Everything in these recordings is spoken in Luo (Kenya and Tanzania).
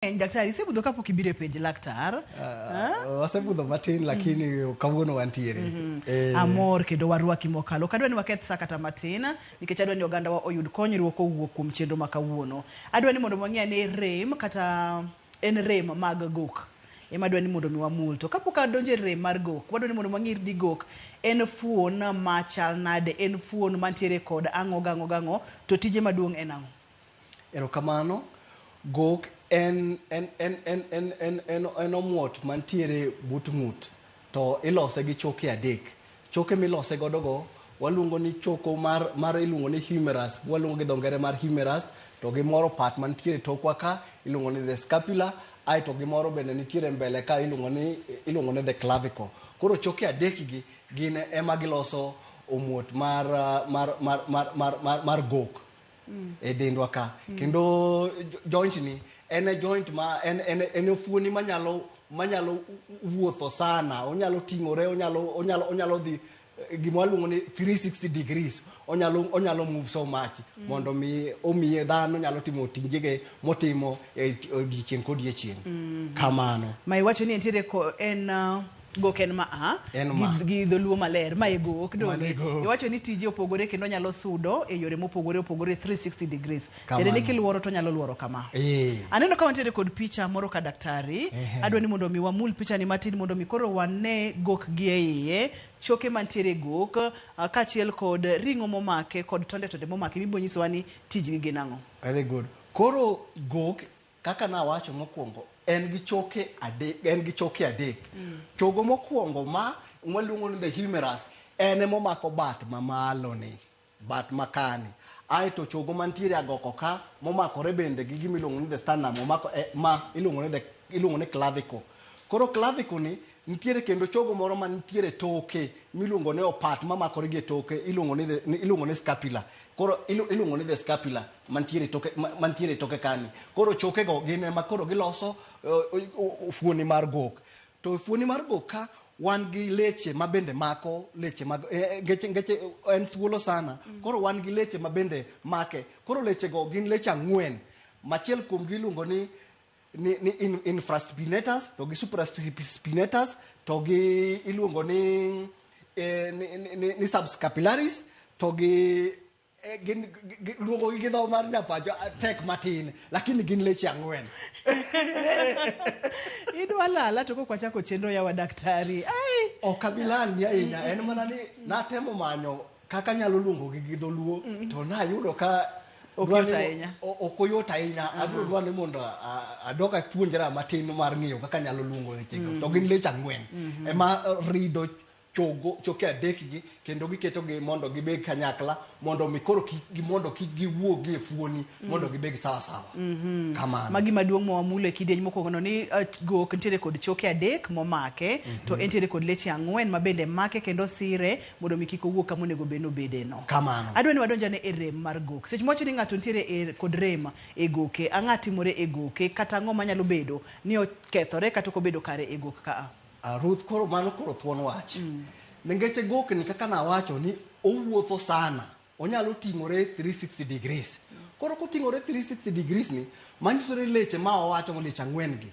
Daktari, isebudho kapok ibiro e penj laktar. Wasebudho matin lakini kawuono wantiere. Amor kendo warwaki mokalo. Ok adwa ni waketh sa kata matin nikech adwa ni ogandawa oyud konyruok kowuok kuom chenro ma kawuono. Adwa ni mondo wang'e ane rem kata en rem mag gok ema adwa ni mondo mi wamul. To kapok adonjo e rem mar gok, wadwa ni mondo wang'e ni gok en fuon machal nade, en fuon mantiere kod ang'o gang'o gang'o, to tije maduong' en ang'o? Erokamano. Gok en, en, en, en, en, en, en, en omuot mantiere but ng'ut to ilose gi choke adek. Choke milose godo go waluongo ni choko mar, mar iluongo ni humerus, waluongo gi dho ngere mar humerus, to gi moro part mantiere tokwa ka iluongo ni the scapula, aeto gi moro bende nitiere mbele ka iluongo ni the clavicle. Koro choke adek gi gin ema giloso omuot mar gok e dendwa ka. Kendo joint ni en e joint ma en fuoni manyalo wuotho sana, onyalo ting'ore, onyalo dhi gima waluongo ni 360 degrees, onyalo move so much mondo mi omiye dhano nyalo timo tijege motimo e odiechieng' kodiechieng'. Kamano. Ma iwacho ni entiere ko en gok en ma a En ma. gi dholuo maler ma e gok Mano donge e gok. Iwacho ni tije opogore kendo onyalo sudo e yore mopogore opogore 360 degrees, tiende ni Kamano. Kiluoro to onyalo luoro kama. Aneno ka wantiere kod picha moro ka, daktari. Adwa ni mondo mi wamul picha ni matin mondo mi koro wane gok gi e iye, choke mantiere e gok, kaachiel kod ring'o momake kod tonde tonde momake mibo nyisowa ni tijgi gin ang'o. Very good. Koro gok kaka nawacho mokwongo en gi choke adek, en gi choke adek. Chogo mokwongo ma waluongo ni the humerus en emomako bat mamalo ni, bat makani. Aeto chogo mantiere agoko ka momakore bende gi gima iluongo ni the sternum omako ma iluongo ni clavicle. Koro clavicle ni nitiere kendo chogo moro mantiere toke miluongo ni opat mamakore gi e toke iluongo ni scapula. Koro iluongo ni the scapula mantiere toke kani. Koro choke go gin ema koro giloso fuoni mar gok. To fuoni mar gok ka wan gi leche ma bende mako leche mag ngeche en thuolo sana. Koro wan gi leche ma bende make. Koro leche go gin leche ang'wen. Machiel kuom gi iluongo ni infraspinatus to gi supraspinatus to gi iluongo ni subscapularis to gi gin luongo gi dho mar nyapacho tek matin lakini gin leche ang'wen. Idwa lala to kok wachako chenro yawa, daktari. Ai! Ok abi lalni ahinya, en mana ni natemo manyo kaka anyalo luongo gi gi dholuo to nayudo ka Ok dwa yot ahinya. Ok oyot ahinya. Abiro dwa ni mondo adog apuonjra matin mar ng'eyo kaka anyalo luongo wechego. To gin leche ang'wen ema rido chogo choke adek gi kendo giketo gi mondo gibed kanyakla mondo mi koro kik gi mondo kik giwuogi e fuoni mondo gibed sawa sawa. Kamano. Magi maduong' mawamulo e kidieny mokwongo no ni gok nitiere kod choke adek momake to entiere kod leche ang'wen ma bende make kendo sire mondo mi kik owuog kama onego bed ni obede no. Kamano. Adwa ni wadonjane e rem mar gok. Seche mwacho ni ng'ato nitiere kod rem e goke, ang'o timore e goke kata ang'o manyalo bedo ni okethore kata ok obedo kare e gok ka a? Ruth, koro mano koro thuon wach. Ningeche gokni kaka nawacho ni owuotho sana, onyalo ting'ore 360 degrees. Koro koting'ore 360 degrees ni, manyiso ni leche ma wawacho leche ang'wen gi,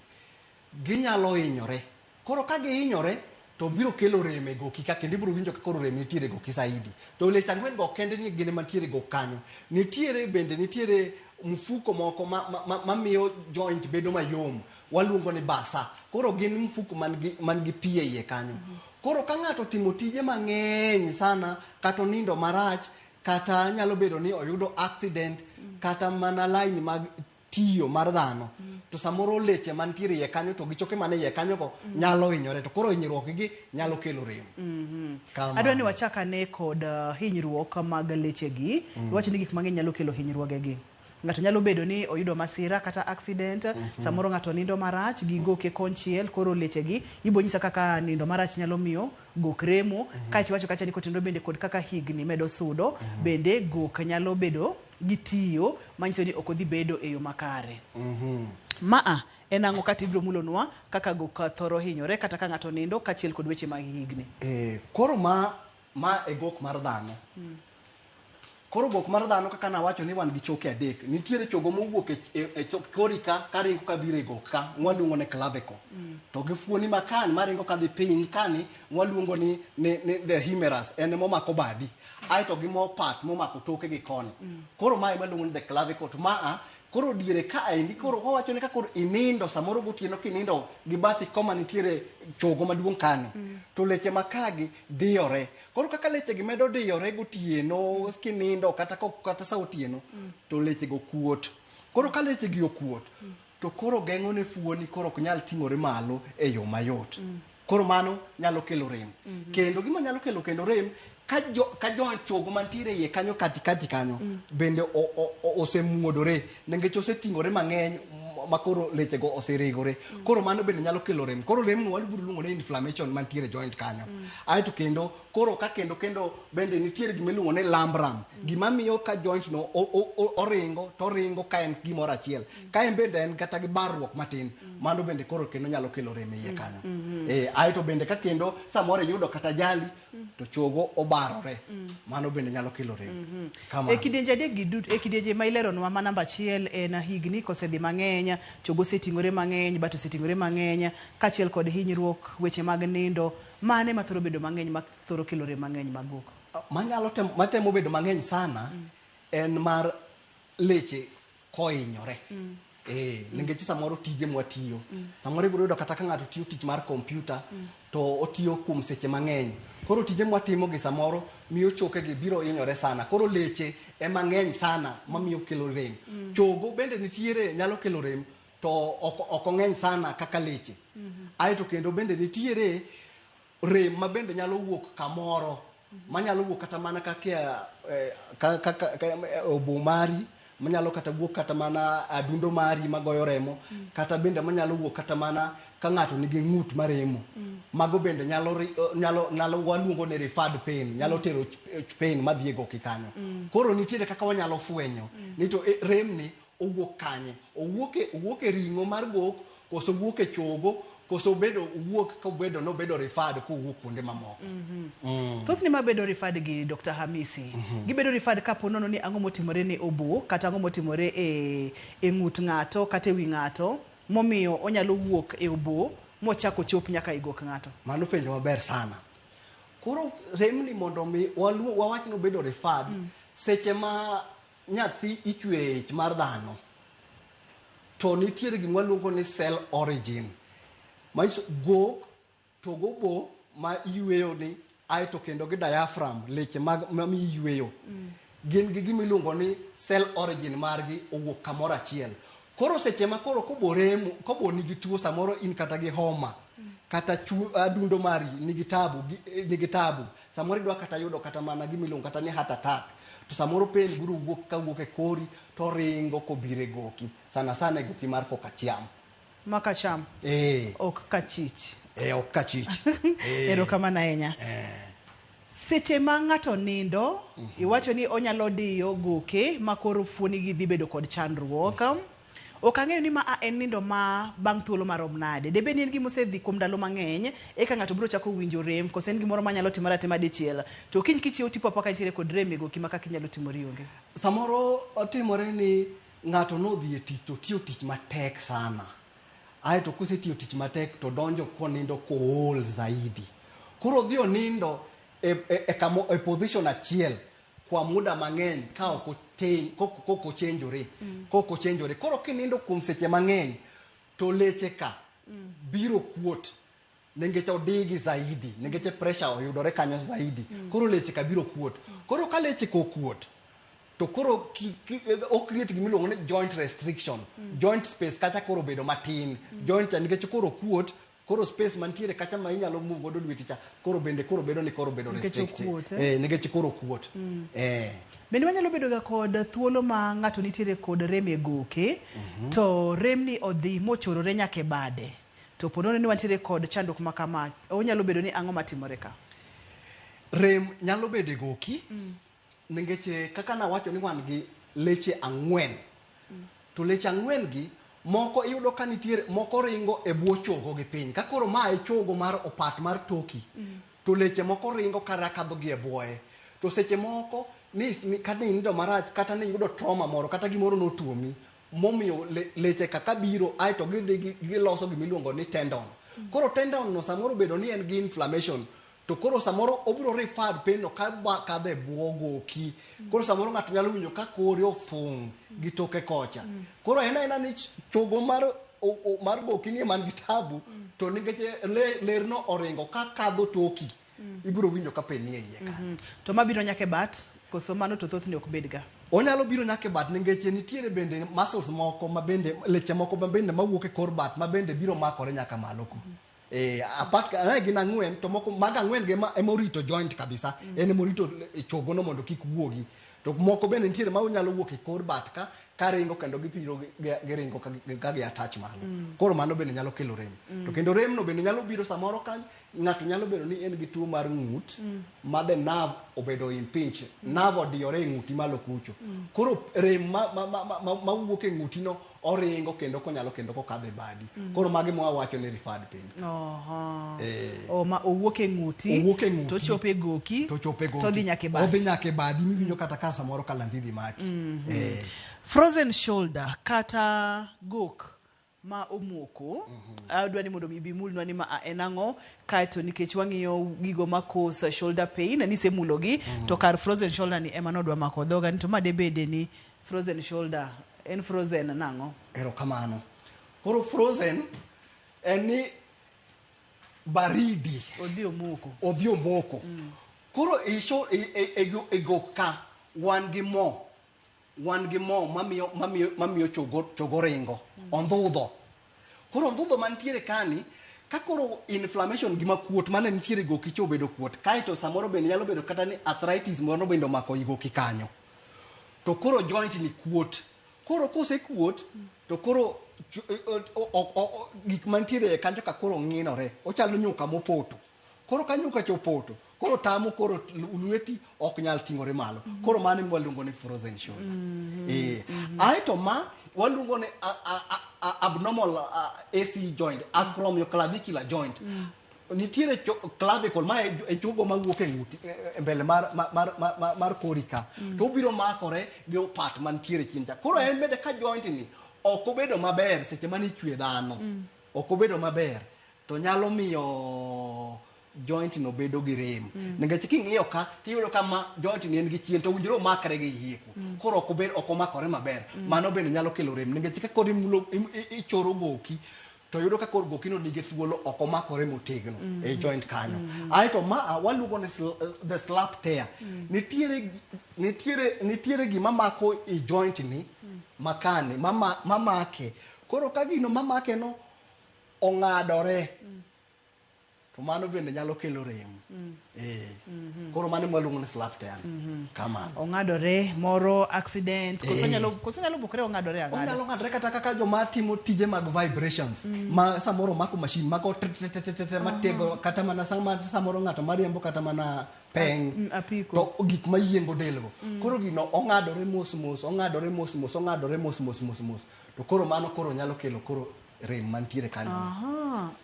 ginyalo hinyore. Koro ka gihinyore, to biro kelo rem e goki ka kendo ibiro winjo ka koro rem nitiere e goki saidi. To leche ang'wen go kende ni gin mantiere e gok kanyo. Nitiere bende nitiere mfuko moko ma miyo joint bedo mayom. Waluongo ni bursa. Koro gin mfuko man gi pi e iye kanyo. Koro ka ng'ato otimo tije mang'eny sana, kata onindo marach, kata nyalo bedo ni oyudo accident, kata mana line mag tiyo mar dhano, to samoro leche mantiere iye kanyo to gi choke man e iye kanyo go nyalo hinyore to koro hinyruok gi nyalo kelo rem. Kamano. Adwa ni wachak ane kod hinyruok mag lechegi. Iwacho ni gik mang'eny nyalo kelo hinyruogegi. Ng'ato nyalo bedo ni oyudo masira kata accident, samoro ng'ato nindo marach gi goke konchiel, koro lechegi ibo nyisa kaka nindo marach nyalo miyo gok remo, kaeto iwacho kacha ni kotenore bende kod kaka higni medo sudo, bende gok nyalo bedo gi tiyo manyiso ni ok odhi bedo e yo makare. Maa en ang'o kata ibiro mulonwa kaka gok thoro hinyore kata ka ng'ato nindo kaachiel kod weche mag higni? Koro ma e gok mar dhano. Koro gok mar dhano kaka nawacho ni wan gi choke adek. Nitiere chogo mowuok e kori ka karingo kabiro e gok ka mwaluongo ni clavicle. To gi fuoni makan maringo kadhi piny kani mwaluongo ni the humerus en momako badi. Aeto gi mo pat momako toke gi koni. Koro mae ema luongo ni the clavicle to maa koro diere kaendi koro wawacho ni ka koro inindo samoro gotieno kinindo gi bathi koma nitiere chogo maduong' kani to leche makagi diyore. Koro kaka leche gi medo diyore gotieno kinindo kata sa otieno to leche go kuot. Koro ka leche gi okuot to koro geng'o ne fuoni koro ok nyal ting'ore malo e yo mayot. Koro mano nyalo kelo rem. Kendo gima nyalo kelo kendo rem ka jo chogo mantiere iye kanyo katikati kanyo bende osemuodore nikech oseting'ore mang'eny ma koro leche go oseregore. Koro mano bende nyalo kelo rem. Koro rem no wabiro luongo ni inflammation mantiere joint kanyo. Aeto kendo koro ka kendo bende nitiere gima iluongo ni labrum. Gima miyo ka joint no oringo to oringo ka en gimoro achiel. Ka en bende en kata gi barruok matin, mano bende koro kendo nyalo kelo rem e iye kanyo. Aeto bende ka kendo samoro iyudo kata jali to chogo obarore, mano bende nyalo kelo rem. Kamano. E kidienje adek gi duto, e kidienje ma ileronwa ma namba achiel en higni kosedhi mang'eny, chogo oseting'ore mang'eny, bat oseting'ore mang'eny, kaachiel kod hinyruok, weche mag nindo, mane ma thoro bedo mang'eny ma thoro kelo rem mang'eny mag gok? Manyalo temo, matemo bedo mang'eny sana en mar leche kohinyore. Nikech samoro tije mwatiyo. Samoro ibiro yudo kata ka ng'ato tiyo tich mar kompyuta to otiyo kuom seche mang'eny. Koro tije mwatimo gi samoro miyo choke gi biro hinyore sana. Koro leche ema ng'eny sana mamiyo kelo rem. Chogo bende nitiere nyalo kelo rem to ok ong'eny sana kaka leche. Aeto kendo bende nitiere rem ma bende nyalo wuok kamoro manyalo wuok kata mana kaka obo mari, manyalo kata wuok kata mana adundo mari magoyo remo, kata bende manyalo wuok kata mana ka ng'ato nigi ng'ut maremo. Mago bende nyalo waluongo ni referred pain, nyalo tero pain madhi e goki kanyo. Koro nitiere kaka wanyalo fwenyo ni to rem ni owuok kanye, owuok e ring'o mar gok, koso owuok e chogo, koso obedo owuok kobedo nobedo referred kowuok kuonde mamoko. Thothne mabedo referred gi Dr. Hamisi, gibedo referred kapo nono ni ang'o motimore ne obo, kata ang'o motimore e ng'ut ng'ato kata e wi ng'ato momiyo onyalo wuok e obo mochako chop nyaka e gok ng'ato. Mano penjo maber sana. Koro remni mondo mi wawach ni obedo referred, seche ma nyathi ichwe e ich mar dhano to nitiere gima waluongo ni cell origin. Manyiso gok to gobo ma iyweyo ni aeto kendo gi diaphragm leche mag ma iyweyo gin gi gima iluongo ni cell origin margi owuok kamoro achiel. Koro seche ma koro kobo remo, kobo nigi tuo samoro in kata gi homa, kata adundo mari nigi tabu, nigi tabu. Samoro idwa kata yudo kata mana gima iluongo kata ni heart attack. To samoro pain biro wuok kawuok e kori to ringo kobiro e goki. Sana sana e goki mar kokachiam. Ma kacham? Ok kachich. Ok kachich. Erokamano ahinya. Seche ma ng'ato nindo, iwacho ni onyalo diyo goke ma koro fuoni gi dhi bedo kod chandruok. Ok ang'eyo ni ma en nindo ma bang' thuolo marom nade. Debed ni en gima osedhi kuom ndalo mang'eny, eka ng'ato biro chako winjo rem, koso en gimoro manyalo timore atima dichiel. To kiny kichiew tipo apoka nitiere kod rem e goki ma kaka inyalo timori onge. Samoro otimore ni ng'ato nodhi e tich to otiyo tich matek sana. Aeto kosetiyo tich matek to donjo konindo kool zaidi. Koro odhi onindo e position achiel kwa muda mang'eny ka ok ochenjore. Kok ochenjore. Koro kinindo kuom seche mang'eny to leche ka biro kuot nikech odigi zaidi, nikech pressure oyudore kanyo zaidi. Koro leche ka biro kuot. Koro ka leche ka okuot to koro o create gima iluongo ni joint restriction. Joint space kacha koro bedo matin. Joint cha nikech koro kuot, koro space mantiere kacha ma inyalo move godo lweti cha, koro bende koro bedo ni koro bedo Nikech restricted. okuot, Nikech koro okuot. Bende wanyalo bedo ga kod thuolo ma ng'ato nitiere kod rem e goke, to remni odhi mochorore nyaka e bade. To po nono ni wantiere kod chandruok ma kama, onyalo bedo ni ang'o matimore ka? Rem nyalo bedo e goki, nikech kaka nawacho ni wan gi leche ang'wen. To leche ang'wen gi, moko iyudo ka nitiere, moko ringo e bwo chogo gi piny. Ka koro ma e chogo mar opat mar toki, to leche moko ringo kara kadho gi e bwoye. To seche moko Ni kata ni nindo marach, kata ni iyudo trauma moro, kata gimoro notuomi momiyo leche kaka biro aeto gidhi giloso gimiluongo ni tendon. Koro tendon no samoro bedo ni en gi inflammation, to koro samoro obiro referred pain no ka kadho e bwo goki. Koro samoro ng'ato nyalo winjo ka kore ofung' gi toke kocha. Koro en aena ni chogo mar mar goki ni man gi tabu, to nikech lerno oringo ka kadho toki, ibiro winjo ka pain nie iye kanyo. To mabiro nyaka e bat, koso mano to thothne ok bed ga? Onyalo biro nyaka e bat, nikech nitiere bende muscles moko ma bende, leche moko ma bende mawuok e kor bat ma bende biro makore nyaka malo ku. Apart ka gin ang'wen, to moko mag ang'wen gi ema orito joint kabisa. En ema orito chogono mondo kik wuogi. To moko bende nitiere ma onyalo wuok e kor bat ka ringo kendo gibiro giringo ka gi attach malo. Koro mano bende nyalo kelo rem. To kendo rem no bende nyalo biro samoro ka ng'ato nyalo bedo ni en gi tuo mar ng'ut, ma the nerve obedo impinge, nerve odiyore e ng'uti malo kucho. Koro rem ma wuok e ng'uti no oringo kendo konyalo kendo kokadho e badi. Koro magi ma wawacho ni referred pain. O ma owuok e ng'uti, Owuok e ng'uti, to chopo e goki, to chopo e goki, to odhi nyaka e bat. Odhi nyaka e badi miwinjo kata ka samoro kalandhidhi maki. Frozen shoulder kata gok ma omoko, adwa ni mondo ibi mulnwa ni ma en ang'o, kaeto nikech wang'iyo gigo ma cause shoulder pain ni isemulogi, to kar frozen shoulder ni ema nodwa mako dhoga ni to ma debede ni frozen shoulder en frozen nang'o? Erokamano. Koro frozen en ni baridi. Odhi omoko. Odhi omoko. Koro e gok ka wan gi mo. Wan gi mo mamiyo chogo ringo. Ondhudho. Koro ondhudho mantiere kani, ka koro inflammation gima kuot mane nitiere e goki cha obedo kuot, kaeto samoro bende nyalo bedo kata ni arthritis moro bende omako i goki kanyo. To koro joint ni kuot. Koro kosekuot, to koro gik mantiere e kanyo ka koro ng'inore. Ochalo nyuka mopoto. Koro ka nyuka cha opoto, koro tamo koro lweti ok nyal ting'ore malo. Koro mano ema waluongo ni frozen shoulder. Aeto ma waluongo ni abnormal AC joint, acromioclavicular joint. Nitiere clavicle ma e chogo mawuok e ng'uti, e mbele mar kori ka. To obiro makore gi part mantiere chien cha. Koro en bende ka joint ni ok obedo maber seche mane ichwe dhano. Ok obedo maber, to nyalo miyo joint no bedo gi rem. Nikech king'iyo ka, tiyudo ka ma joint ni en gi chien, to owinjore omakre gi iye ku. Koro ok obed, ok omakore maber. Mano bende nyalo kelo rem. Nikech ka koro ichoro goki, to yudo ka koro goki no nigi thuolo, ok omakore motegno e joint kanyo. Aeto ma waluongo ni the slap tear. Nitiere gima mako i joint ni, makani, mamake. Koro ka gino mamake no ong'adore, to mano bende nyalo kelo rem. Koro mano ema waluongo ni slap tear. Kamano. Ong'adore moro accident, koso nyalo bukre ong'adore ang'ada. Onyalo ng'adore kata kaka joma timo tije mag vibrations, ma samoro mako machine, mako tre, tre, tre, tre, tre, tre, matego, kata mana samoro ng'ato mariembo kata mana peng, Apiko. To gik mayiengo delgo. Koro gino ong'adore mos mos, ong'adore mos mos, ong'adore mos mos mos mos. To koro mano koro nyalo kelo koro rem mantiere kanyo.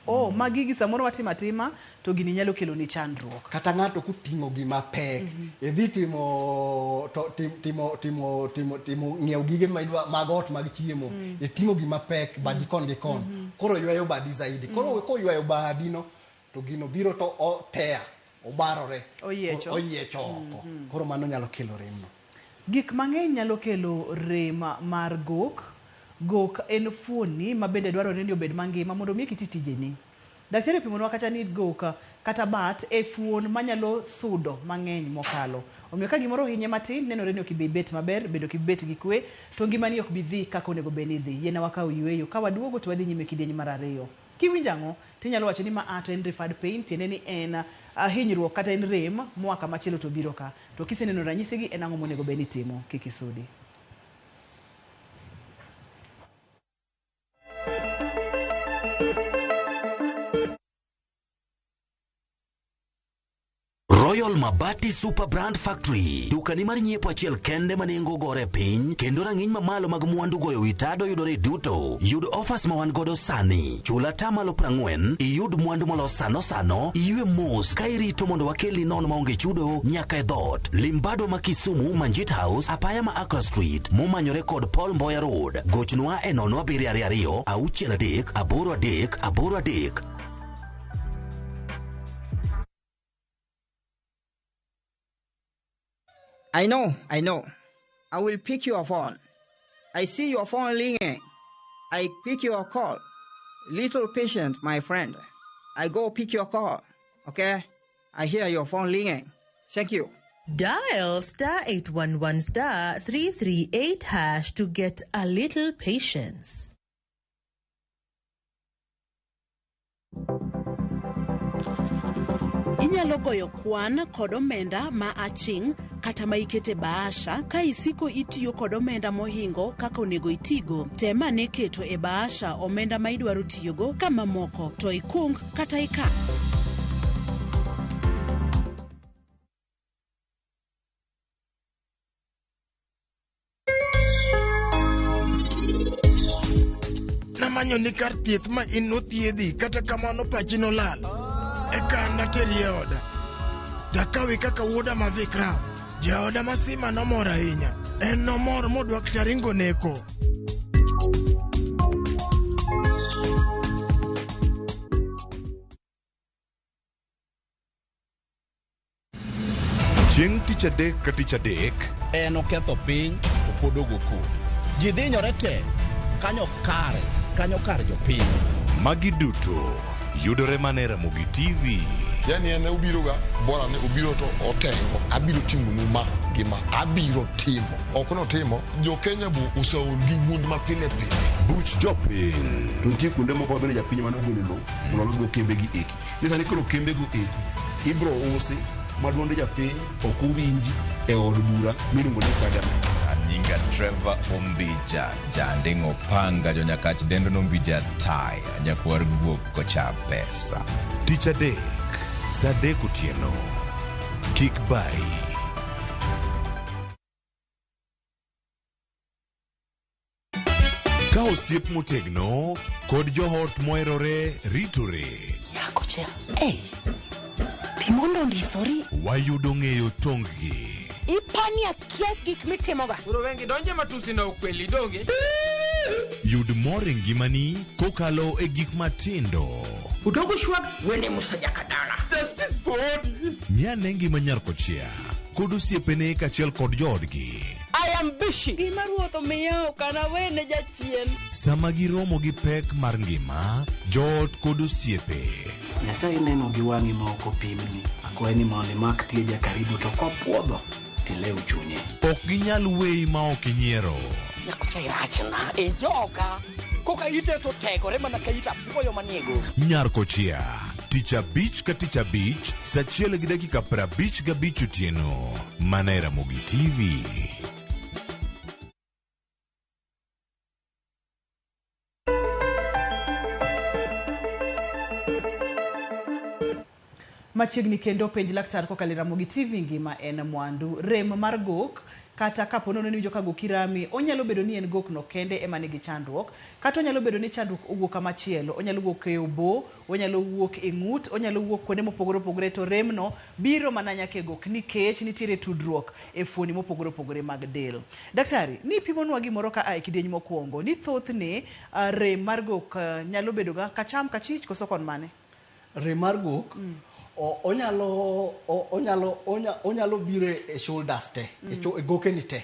Oh, magi gi samoro watimo atima to gini nyalo kelo ni chandruok. Kata ng'ato koting'o gima pek, idhi timo, to, tim, timo, timo, timo, timo ng'iewo gige ma idwa, mag ot mag chiemo, iting'o gima pek badi kon gi kon. Koro ywayo badi zaidi. Koro koywayo badi no, to gino biro to otear, obarore. Oyiecho. Oyiecho oko. Koro mano nyalo kelo rem no. Gik mang'eny nyalo kelo rem mar gok. Gok en fuoni ma bende dwarore ni obed mangima mondo mi kiti tijeni. Daktari opimonwa kata ni gok kata bat e fuon manyalo sudo mang'eny mokalo. Omiyo ka gimoro ohinye matin, nenore ni ok ibi bet maber, bende ok ibi bet gi kwe, to ngimani ok bi dhi kaka onego bed ni dhi. Yiena wakaw yueyo, ka waduogo to wadhi nyime kidieny mar ariyo. Kiwinjo ang'o, tinyalo wacho ni ma a to en referred pain, tiende ni en hinyruok kata en rem moa kamachielo to biro ka. To kiseneno ranyisigi, en ang'o monego bed ni itimo? Kik isudi. Royal Paul Mabati Super Brand Factory, dukani mar nyiepo achiel kende ma nengo gore piny kendo rang'iny mamalo mag mwandu goyo wi tado yudore duto. Yud offers ma wan godo sani. Chul atamalo 40, iyud mwandu molos sano sano, iywe mos ka irito mondo wakelni nono maonge chudo nyaka e dhoot. Limbado ma Kisumu, Manjit House, apaya ma Accra Street, momanyore kod Paul Mboya Road. Gochnwa e 0722 63 83 83. I know, I know. I will pick your phone. I see your phone ringing. I pick your call. Little patient, my friend. I go pick your call. Okay? I hear your phone ringing. Thank you. Dial star 811 star 338 hash to get a little patience. Inyalo goyo kwan kod omenda ma aching' kata ma ikete bahasha ka isiko itiyo kod omenda mohingo kaka onego itigo. Tem ane keto e bahasha omenda ma idwaro tiyogo ka mamoko to ikung kata ikan. Namanyo ni kar thieth ma in nothiedhi kata kamano pachi nolal. Eka nateri e oda. Takawi kaka wuoda ma Vikram. Jaoda ma Sima nomor ahinya. En nomor modwak taringo neko. Chieng' tich adek ka tich adek. En oketho piny to pod ogo koko. Ji dhinyore te kanyo kare, kanyo kar jopiny. Magi duto yudore mana e Ramogi TV. Yani en obiroga bora ni obiro to otengo abiro timonu ma gi ma abiro timo ok notimo jo Kenya bo oseol gi wuond ma pile pile. Buch jopiny. To nitie kuonde moko ma bende japiny ema nogolo lowo mondo olosgo kembe gi eki. Ni sani koro kembego eki ibro usi ma duond japiny ok owinji e od bura miluongo ni parliament. Anyinga Trevor Ombija, Janding' Opanga, Jonyakach dendo Nombija Taya, nyakwar guok kocha pesa. Tich adek, saa adek otieno. Kik bayi. Ka osiep motegno kod joot moherore ritore. Nyako cha, hey, timondo ondisori. Wayudo ng'eyo tonggi. Ipani akia gik mitimoga. Koro wengi donje matusi na ukweli donge. Yud mor e ngimani kokalo e gik matindo. Udogo shwag wene Musa Jakadala. Justice for Odi. Ng'ane ngima nyar kochia kod osiepene kaachiel kod joodgi. I am busy. Gima ruoth omiya ok anawene jachien. Sama giromo gi pek mar ngima, joot kod osiepe. Nyasaye neno gi wang'i ma ok opimni. Akwayi ni mondo imak tieja karibu to kopuodho tilew chunye. Ok ginyal weyi ma ok inyiero. Nyakocha irachna e joka. Koka ite to tegore mana ka it apuoyo manie go. Nyar kochia, tich abich ka tich abich, saa achiel gi dakika 55 otieno. Mana e Ramogi TV. Machiegni kendo penj laktar kokalo e Ramogi TV ngima en mwandu. Rem mar gok kata kapo nono ni iwinjo ka goki rami, onyalo bedo ni en gok no kende ema nigi chandruok, kata onyalo bedo ni chandruok owuok kama chielo, onyalo wuok e obo, onyalo wuok e ng'ut, onyalo wuok kuonde mopogore opogore to rem no biro mana nyaka e gok nikech nitiere tudruok e fuoni mopogore opogore mag del. Daktari, ni pimonwa gimoro ka a e kidieny mokwongo, ni thothne rem mar gok nyalo bedo ga kacham, kachich koso kon mane? Rem mar gok onyalo onyalo onyalo biro e shoulders te, e gokeni te.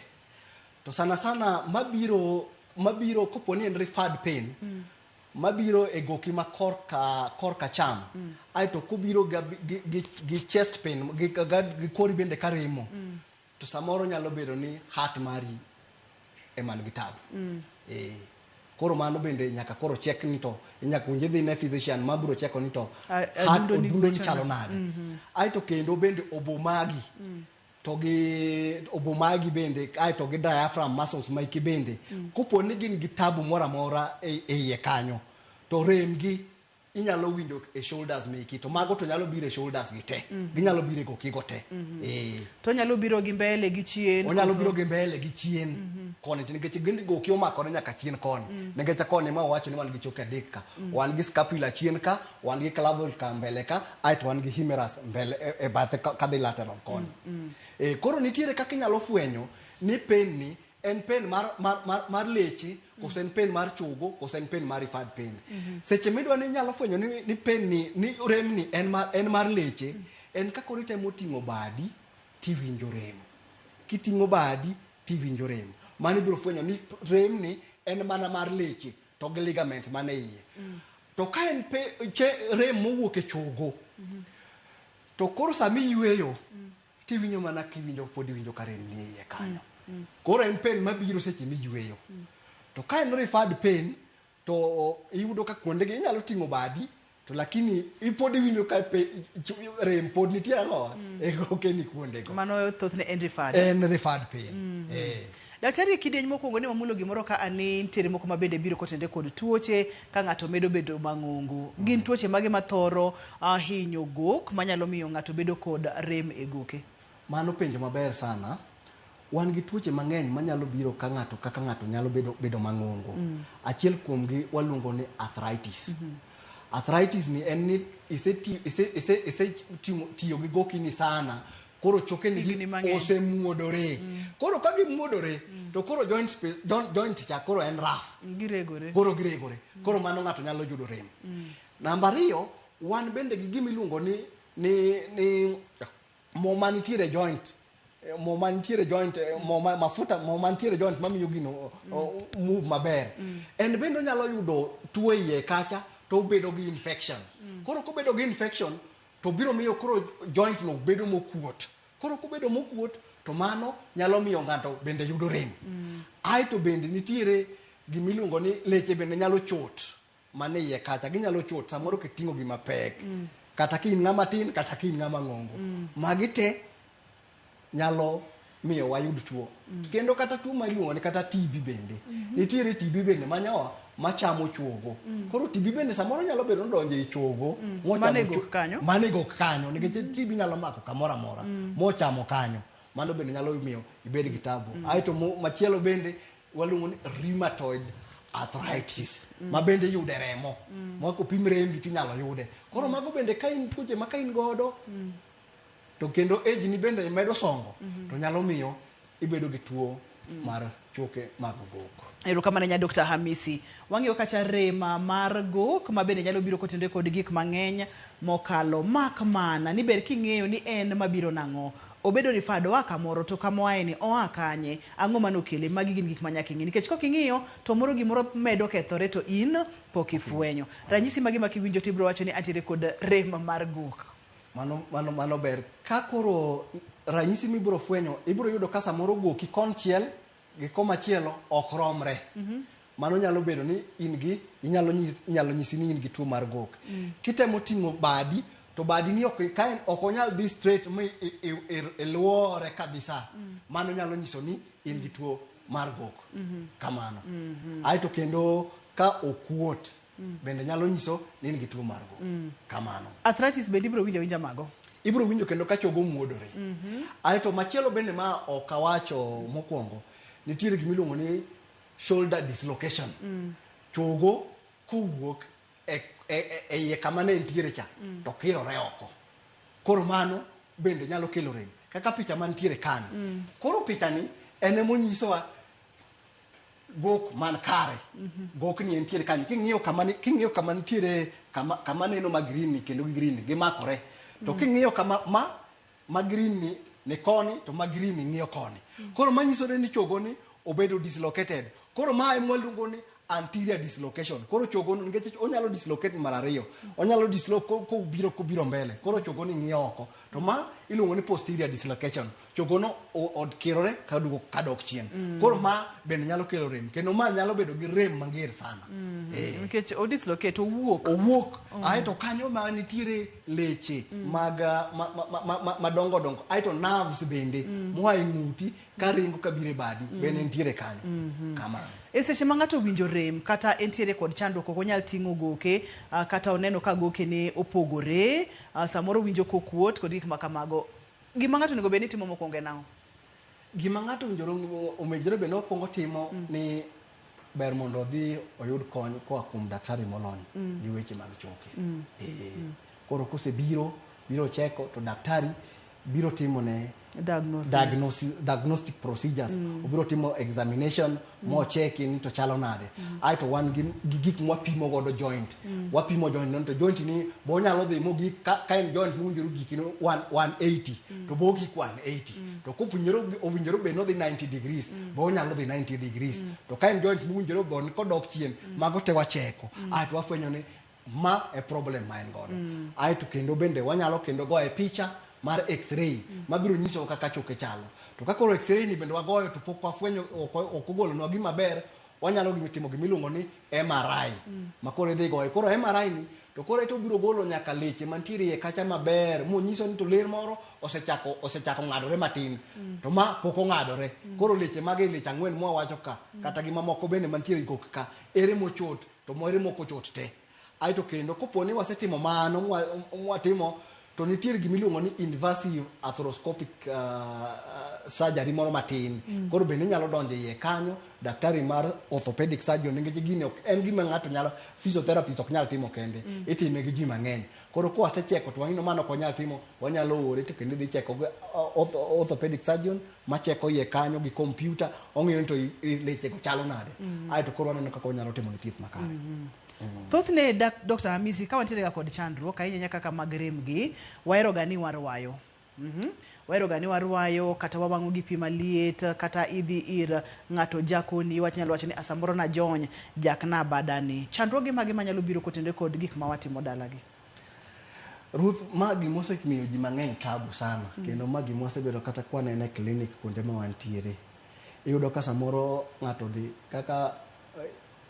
To sana sana mabiro kopo ni en referred pain, mabiro e goki ma korka cham. Aeto kobiro gi chest pain, gi kori bende karemo. To samoro nyalo bedo ni heart mari ema nigi tabu. Koro mano bende nyaka koro check ni to nyaka winj idhi ne physician mabiro cheko ni to heart adundo ni odundo ni gwecho chalo nade. nade. Aeto kendo bende obo magi. To gi obo magi bende aeto gi diaphragm muscles maiki bende. Kopo ni gin gi tabu moro amora e iye kanyo to rem gi inyalo winjo e shoulders meki to mago to nyalo biro e shoulders gi te ginyalo biro e gokigo te. Eh. To onyalo biro gi mbele gi chien. Onyalo koso- biro gi mbele gi chien koni to nikech gin goki omakore nyaka chien koni nikech koni ma wawacho ni wan gi choke adek ka wan gi scapula chien ka wan gi clavicle ka mbele ka aeto wan gi humerus mbele e, e bathe ka- kadhi lateral koni e, koro nitiere kaka inyalo fwenyo ni pain ni en pain mar, mar, mar, mar leche koso en pain mar chogo koso en pain mar referred pain seche midwa ni inyalo fwenyo ni, ni pain ni, ni rem ni en mar, en mar leche en ka koro itemo ting'o badi tiwinjo rem kiting'o badi tiwinjo rem mano ibiro fwenyo ni rem ni en mana mar leche to gi ligaments man e iye to ka en pe, che, rem mowuok e chogo to koro sama iyweyo tiwinjo mana kiwinjo pod iwinjo ka rem ni e iye kanyo koro en pain mabiro seche miyweyo to ka en referred pain to iyudo ka kuondegi inyalo ting'o badi to lakini ipod iwinjo ka pe, rem pod nitie ang'owa e gokeni kuondego Mano thothne en referred. en referred pain eh. Daktari, e kidieny mokwongo ne wamulo gimoro ka ani nitiere moko ma bende biro kotenre kod tuoche ka ng'ato medo bedo mang'ongo. Gin tuoche mage mathoro hinyo gok manyalo miyo ng'ato bedo kod rem e goke? Mano penjo maber sana. Wan gi tuoche mang'eny manyalo biro ka ng'ato kaka ng'ato nyalo bedo, bedo mang'ongo. Achiel kuomgi waluongo ni arthritis. Arthritis ni en ni iseti, ise, ise, ise timo, tiyo gi gokini sana koro chokeni gi Higni mang'eny. osemuodore. Koro ka gimuodore to koro joint, space, joint, joint cha koro en rough. Giregore. Koro giregore. Koro mano ng'ato nyalo yudo rem. Namba ariyo, wan bende gi gima iluongo ni, ni, ni mo manitiere e joint mo manitiere joint mo ma, mafuta mo manitiere joint mamiyo gino move maber en bende onyalo yudo tuo e iye kacha to obedo gi infection koro kobedo gi infection to biro miyo koro joint no bedo mokuot koro kobedo mokuot to mano nyalo miyo ng'ato bende yudo rem aeto bende nitiere gimiluongo ni leche bende nyalo chot mane iye kacha ginyalo chot samoro kiting'o gima pek kata ka in ng'ama tin kata ka in ng'ama ng'ongo magi te nyalo miyo wayud tuo kendo kata tuo ma iluongo ni kata TB bende nitiere TB bende manyawa machamo chogo koro TB bende samoro nyalo bedo ni odonjo e chogo mochamo Mane gok kanyo. mane gok kanyo nikech TB nyalo mako kamoro amora mochamo kanyo mano bende nyalo miyo ibed gi tabu aeto machielo bende waluongo ni rheumatoid arthritis ma bende yude remo ma kopim rembi tinyalo yude koro mago bende ka in tuoche ma ka in godo to kendo age ni bende imedo songo to nyalo miyo ibedo gi tuo mar choke mag gok. Erokamano nya Dr. Hamisi. Wang'iyo kacha rema mar gok ma bende nyalo biro kotenore kod gik mang'eny mokalo mak mana ni ber king'eyo ni en mabiro nang'o. Obedo referred oa kamoro to kama oaye ni oa kanye, ang'o manokele, magi gin gik ma nyaka ing'i nikech kok ing'iyo to moro gimoro medo kethore to in pok ifwenyo. Ranyisi mage ma kiwinjo to ibiro wacho ni antiere kod rem mar gok? Mano, mano, mano ber. Ka koro ranyisi mibiro fwenyo, ibiro yudo ka samoro goki konchiel gi komachielo ok romre. Mano nyalo bedo ni in gi, inyalo nyis, inyalo nyisi ni in gi tuo mar gok. Kitemo ting'o badi, to badi ni ok, ka en, ok onyal dhi straight mi iluore kabisa. Mano nyalo nyiso ni in gi tuo mar gok. Kamano. Aeto kendo ka okuot, bende nyalo nyiso ni in gi tuo mar gok. Kamano. Arthritis bende ibiro winjo awinja mago? Ibiro winjo kendo ka chogo muodore. Aeto machielo bende ma ok awacho mokwongo, nitiere gima iluongo ni shoulder dislocation. Chogo kowuok e, e, e, e iye kama ne entiere cha to kirore oko. Koro mano bende nyalo kelo rem. Kaka picha mantiere kani. Koro picha ni en emonyisowa gok man kare. Gok ni entiere kanyo. King'iyo kama ni, king'iyo kama nitiere kama, kama neno ma green ni kendo gi green ni gimakore. To king'iyo kama ma ma green ni ni koni to ma green ni ng'iyo koni. Koro manyisore ni chogo ni obedo dislocated. Koro ma ema waluongo ni anterior dislocation. Koro chogo ni nikech onyalo dislocate mar ariyo. Onyalo dislocate kobiro mbele. Koro chogo ni ng'iyo oko. To ma iluongo ni posterior dislocation. Chogono odkirore kaduogo kadok chien. Koro ma bende nyalo kelo rem kendo ma nyalo bedo gi rem mager sana. Nikech odislocate, owuok. Owuok. Aeto kanyo ma nitiere leche mag madongo dongo. Aeto nerves bende moa e ng'uti karingo kabiro e badi bende nitiere kanyo. Kamano. E seche ma ng'ato owinjo rem kata entiere kod chandruok, ok onyal ting'o goke, kata oneno ka goke ne opogore, samoro owinjo kokuot kod gik ma kamago. Gima ng'ato onego bed ni timo mokwongo en ang'o? Gima ng'ato owinjore bed ni okwongo timo ni ber mondo odhi oyud kony koa kuom daktari molony gi weche mag choke. Koro kosebiro, biro cheko to daktari biro timo ne diagnosis. Diagnostic procedures. Obiro timo examination mocheki ni to chalo nade. Aeto wan gi gik mwapimo godo joint. Wapimo joint no to joint ni bo onyalo dhi mogik ka en joint mowinjore gik ni 180 to bo ogik 180. To kopowinjore owinjore bed ni odhi 90 degrees bo onyalo dhi 90 degrees. To ka en joint mowinjore bo ni kodok chien mago te wacheko. Aeto wafwenyo ni ma e problem ma en godo. Aeto kendo bende wanyalo kendo goye picha mar x-ray mabiro nyiso kaka choke chalo. To ka koro x-ray ni bende wagoyo to pok wafwenyo ok ogolonwa gima ber, wanyalo timo gima iluongo ni MRI. Ma koro idhi goyo. Koro MRI ni to koro ito biro golo nyaka leche mantiere iye kacha maber monyiso ni to ler moro osechako ng'adore matin. To ma pok ong'adore. Koro leche mage leche ang'wen mwawacho ka kata gi mamoko bende mantiere gok ka ere mochot to ere mok ochot te. Aeto kendo kopo ni wasetimo mano mwatimo to nitiere gima iluongo ni invasive arthroscopic surgery moro matin. Koro bende inyalo donjo iye kanyo daktari mar orthopedic surgeon nikech gini ok en gima ng'ato nyalo physiotherapist ok nyal timo kende. Itime gi ji mang'eny. Koro kwasecheko to wang'ino mano ok wanyal timo, wanyalo ore to kendo idhi cheko gi orthopedic surgeon macheko iye kanyo gi computer ong'iyo ni to leche go chalo nade. Aeto koro waneno kaka wanyalo timo ne thieth makare. Thothne Dr. Hamisi ka wantiere ga kod chandruok ahinya kaka mag rem gi, wahero ga ni warwayo. Wahero ga ni warwayo kata wawang'o gi pi maliet kata idhi ir ng'ato jakoni wach nyalo wacho ni samoro najony jakna badani. Chandruoge mage manyalo biro kotenore kod gik ma watimo dalagi? Ruth, ma gima osemiyo ji mang'eny tabu sana kendo ma gima wasebedo kata kwaneno e clinic kuonde ma wantiere. Iyudo ka samoro ng'ato dhi kaka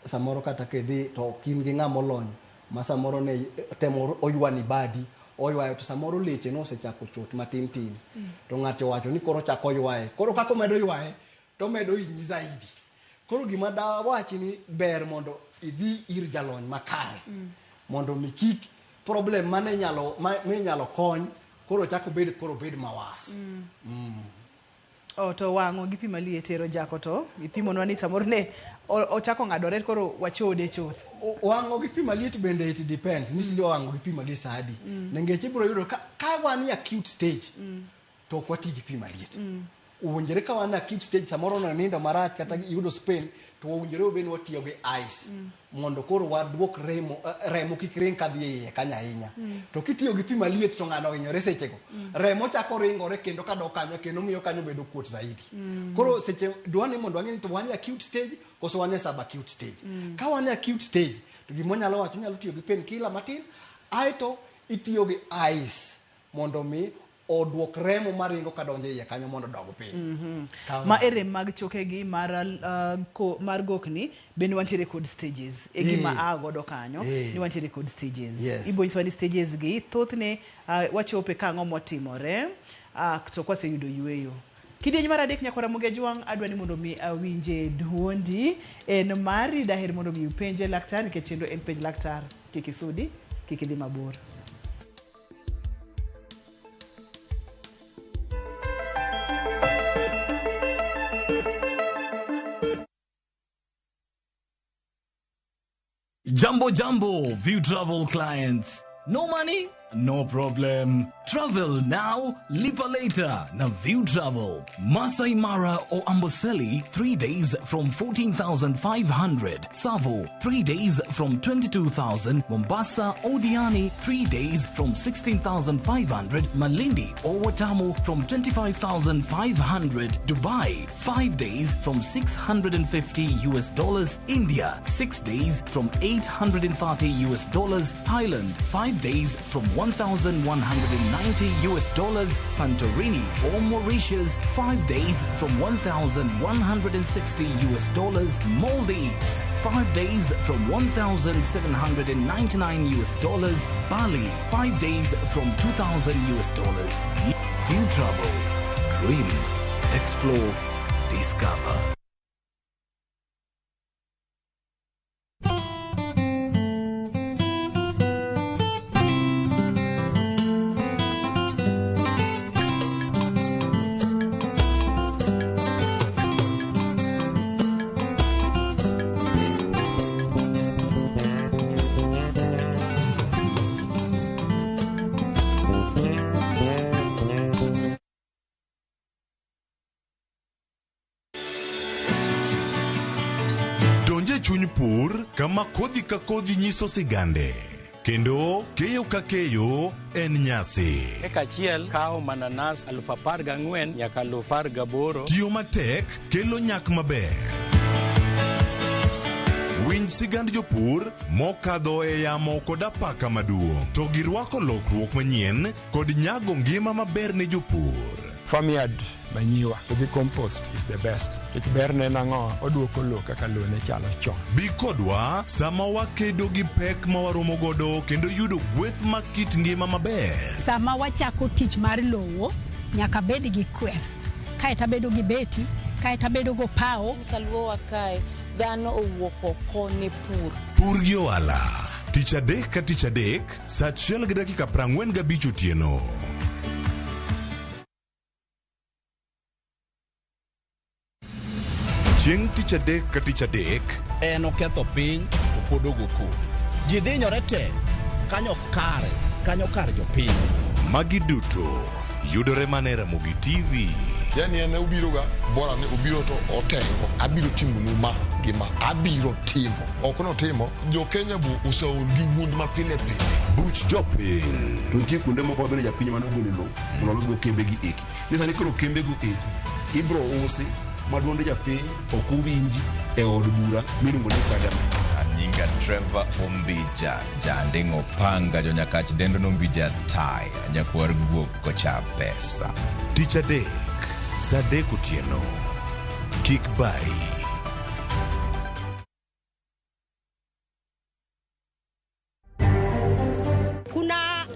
samoro kata kidhi to ok in gi ng'ama olony ma samoro ne temo oywani badi oywayo to samoro leche nosechako chot matin tin to ng'ato owacho ni koro chako ywaye koro kaka omedo ywaye to omedo hinyi zaidi. Koro gima dawachi ni ber mondo idhi ir jalony makare mondo mi kik problem mane inyalo minyalo kony koro chako bed koro bed mawas. Oh, to wang'o gi pi maliet ero jako to ipimonwa ni samoro ne ochako ng'adore koro wachode chuth. Wang'o gi pi maliet bende it depends ni tidwa wang'o gi pi maliet sa adi. Nikech ibiro yudo ka wan e acute stage to ok wati gi pi maliet. Owinjore ka wan e acute stage samoro no nindo marach kata iyudo sprain to owinjore obed ni watiyo gi ice mondo koro waduok remo kik ring kadhi e iye kanyo ahinya. To kitiyo gi pi maliet to ng'ano ohinyore sechego. Remo chako ringore kendo kadok kanyo kendo miyo kanyo bedo kuot zaidi. Koro seche dwa ni mondo wang'e ni to wan e acute stage koso wan e subacute stage. Ka wan e acute stage to gima wanyalo wacho inyalo tiyo gi painkiller matin aeto itiyo gi ice mondo mi oduok remo maringo kadonjo iye kanyo mondo odog piny. Ma e rem mag chokegi mar gokni bende wantiere kod stages e gima a godo kanyo ni wantiere kod stages. Ibo nyisowa ni stages gi thothne wachope ka ang'o motimore to kwaseyudo yueyo. Kidieny mar adek nyakora Ramogi Ajwang' adwa ni mondo mi awinje duondi en mari daher mondo mi upenje laktar nikech chenro en penj laktar. Kik isudi, kik idhi mabor. Jambo Jambo, View Travel clients. No money? No problem. Travel now, lipa later. Na View Travel. Masai Mara or Amboseli, 3 days from 14,500. Tsavo, 3 days from 22,000. Mombasa or Diani, 3 days from 16,500. Malindi or Watamu from 25,500. Dubai, 5 days from $650 US. India, 6 days from $830 US. Thailand, 5 days from $1,190 US dollars, Santorini or Mauritius, 5 days from $1,160 US dollars, Maldives, 5 days from $1,799 US dollars, Bali, 5 days from $2,000 US dollars. View Travel. Dream, explore, discover. Donje chuny pur kama kodhi ka kodhi nyiso sigande kendo keyo ka keyo en nyasi. Eka achiel kawo mananas 14,000 nyaka 18,000. Tiyo matek kelo nyak maber. Winj sigand jopur mokadho e yamo kod apaka maduong' to girwako lokruok manyien kod nyago ngima maber ne jopur. Farmyard manyiwa gi compost is the best. Nikech berne en ang'o? Oduoko lowo kaka lowo ne chalo chon. Bi kodwa sama wakedo gi pek ma waromo godo kendo yudo gweth mag kit ngima maber. Sama wachako tich mar lowo, nyaka bed gi kwer, kaeto abedo gi beti, kaeto abedo go pawo. Kaluowa kae, dhano owuok oko ne pur. Pur gi ohala. Tich adek ka tich adek, saa 1:45 otieno. Chieng' tich adek ka tich adek, En oketho piny to pod ogo koko. Ji dhinyore te kanyo kare, kanyo kar jopiny. Magi duto yudore mana e Ramogi TV. Yani en obiro ga bora ni obiro to otengo abiro timonu ma gi ma abiro timo ok notimo jo Kenya bo oseol gi wuond ma pile pile. Buch jopiny. To nitie kuonde moko ma bende japiny mane ogolo lowo mondo olosgo kembe gi eki. Ni sani koro kembe go eko ibro usi ma duond japiny ok owinji e od bura miluongo ni parliament. Anyinga Trevor Ombija, Janding'o Panga, Jonyakach dendo Nombija Taya, nyakwar guok kocha pesa. Tich adek, saa 3 otieno. Kik bayi. Kuna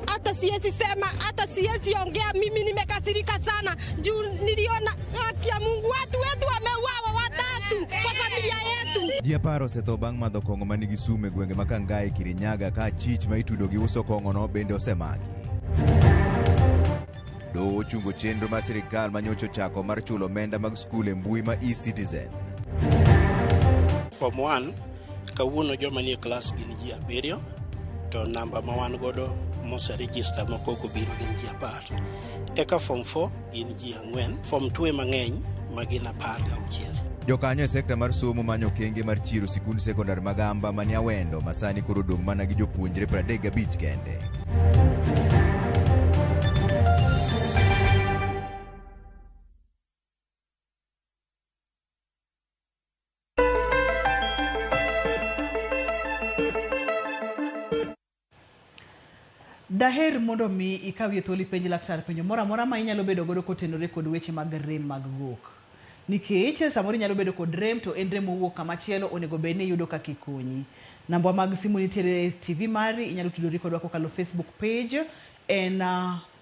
hata siwezi sema, hata siwezi ongea. Mimi nimekasirika sana juu niliona haki ya Mungu, watu wetu wameuawa watatu kwa familia yetu. Ji 10 osetho bang' madho kong'o manigi sum e gwenge ma Kangai, Kirinyaga ka achich ma itudo gi uso kong'ono bende osemaki. Doho ochungo chenro mar sirikal ma nyocha ochako mar chulo omenda mag skul e mbui ma eCitizen. Form 1 kawuono joma nie klas gin ji 7 to namba ma wan godo moserejista moko ok obiro gin ji 10. Eka form 4 gin ji 4, form 2 ema ng'eny ma gin 16. Jokanyo e sekta mar somo manyo okenge mar chiero sikund sekondar mag Amba manie Awendo ma sani koro odong' mana gi jopuonjre 35 kende. Daher mondo mi ikawie thuolo ipenj laktar penjo moro amora ma inyalo bedo godo kotenore kod weche mag rem mag gok. Nikech samoro inyalo bedo kod rem to en rem mowuok kama chielo onego bed ni iyudo kaka ikonyi. Namba mag simu nitiere e TV mari, inyalo tudori kodwa kokalo Facebook page en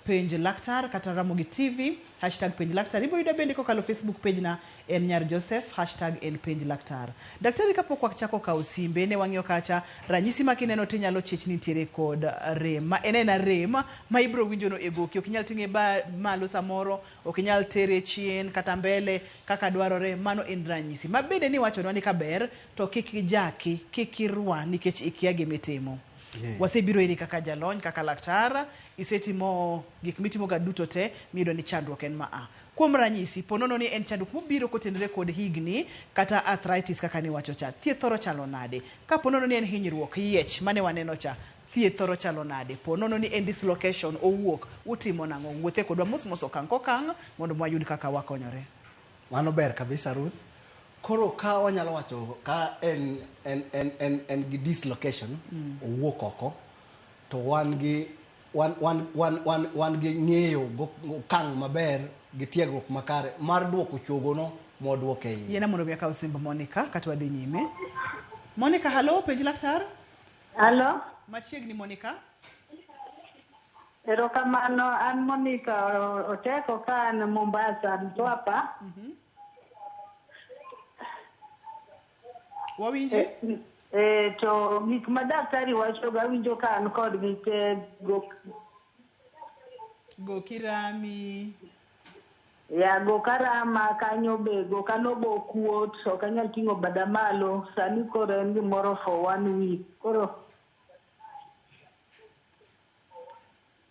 Penj Laktar kata Ramogi TV, hashtag Penj Laktar. Ibo yuda bende kokalo Facebook page na en Nyar Joseph, hashtag en Penj Laktar. Daktari, kapok wachako kawo simbe, ne wang'iyo kacha ranyisi ma kineno tinyalo chich ni nitiere kod rem. Ma en ena rem ma ibro winjo no e goki, ok inyal ting'e malo samoro, ok inyal tere chien kata mbele kaka dwarore, mano en ranyisi. Ma bende ni wachonwa ni kaber to kik ijaki, kik irwa nikech ikia gimitimo. Wasebiro iri kaka jalony, kaka laktar, isetimo gik mitimo ga duto te, miyudo ni chandruok en ma a. Kuom ranyisi, po nono ni en chandruok mobiro kotenore kod higni kata arthritis kaka niwacho cha, thieth thoro chalo nade? Ka po nono ni en hinyruok, yiech mane waneno cha, thieth thoro chalo nade? Po nono ni en dislocation owuok, utimo nang'o? Wuothe kodwa mos mos okang' kokang' mondo mwayud kaka wakonyore. Mano ber kabisa Ruth. Koro ka wanyalo wacho ka en gi dislocation, owuok oko, to wan gi wan wan wan wan wan gi ng'eyo okang' maber gi tiegruok makare mar duoko chogono modwoke iye. Yiena mondo mi akaw simb Monica kata wadhi nyime. Monica, halo, penj laktar. Halo. Machiegni Monica. Erokamano, an Monica Oteko ka an Mombasa, Mtwapa. Wawinji? To gik ma daktari wacho ga awinjo ka an kodgi te go Go kirami. Ya go karama kanyo be go kanobo kuot ok anyal ting'o bada malo sani koro en gimoro for 1 week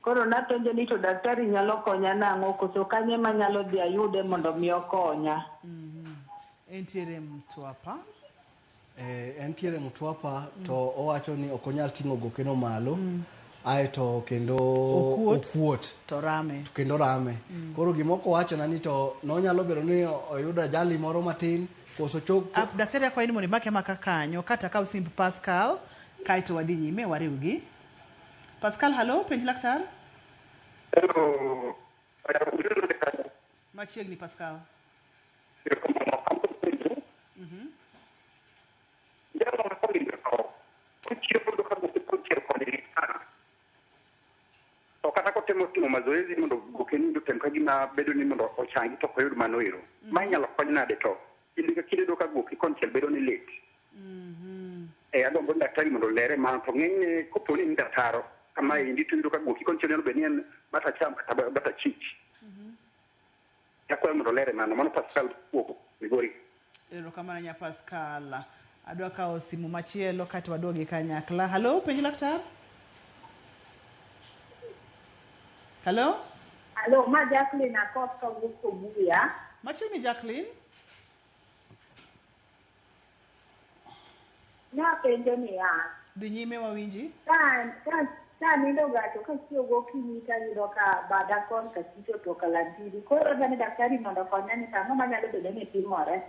koro napenjo ni to daktari nyalo konya nang'o koso kanye manyalo dhi ayude mondo mi okonya. Entiere Mtwapa. Entiere Mtwapa to owacho ni ok onyal ting'o gokeno malo. Aeto kendo okuot to rame. To kendo rame. Koro gimoko wachona ni to nonyalo bedo ni oyudo ajali moro matin koso chok. Daktari akwayi ni mondo imake maka kanyo kata kaw simb Pascal kaeto wadhi nyime wariwgi. Pascal, halo, penj laktar. Hello. Machiegni Pascal. To kata kotemo timo mazoezi mondo goke nindo tem ka gima bedo ni mondo ochangi to ok oyud mano ero. Ma inyalo kony nade to kinde ka kinde ka goki konchiel bedo ni lit. Agombo daktari mondo olere mano to ng'enyne kopo ni nindo ataro kama endi to iyudo ka goki konchiel nyalo bedo ni en bat acham kata bat achich. Akwayo mondo olere mano. Mano Pascal wuok Migori. Erokamano nya Pascal. Adwa kawo simu machielo kato waduogi kanyakla. Halo, penj laktar. Hello? Hello, ma Jacqueline Akoth kawuok Obuya. Machiegni Jacqueline. Napenjo niya. Dhi nyime wawinji. Ka nindo ga to kachiew gokinyi tayudo ka bada kon kachich to kalantiri. Koro adwa ni daktari mondo okonya ni ang'o manyalo bedo ni timore.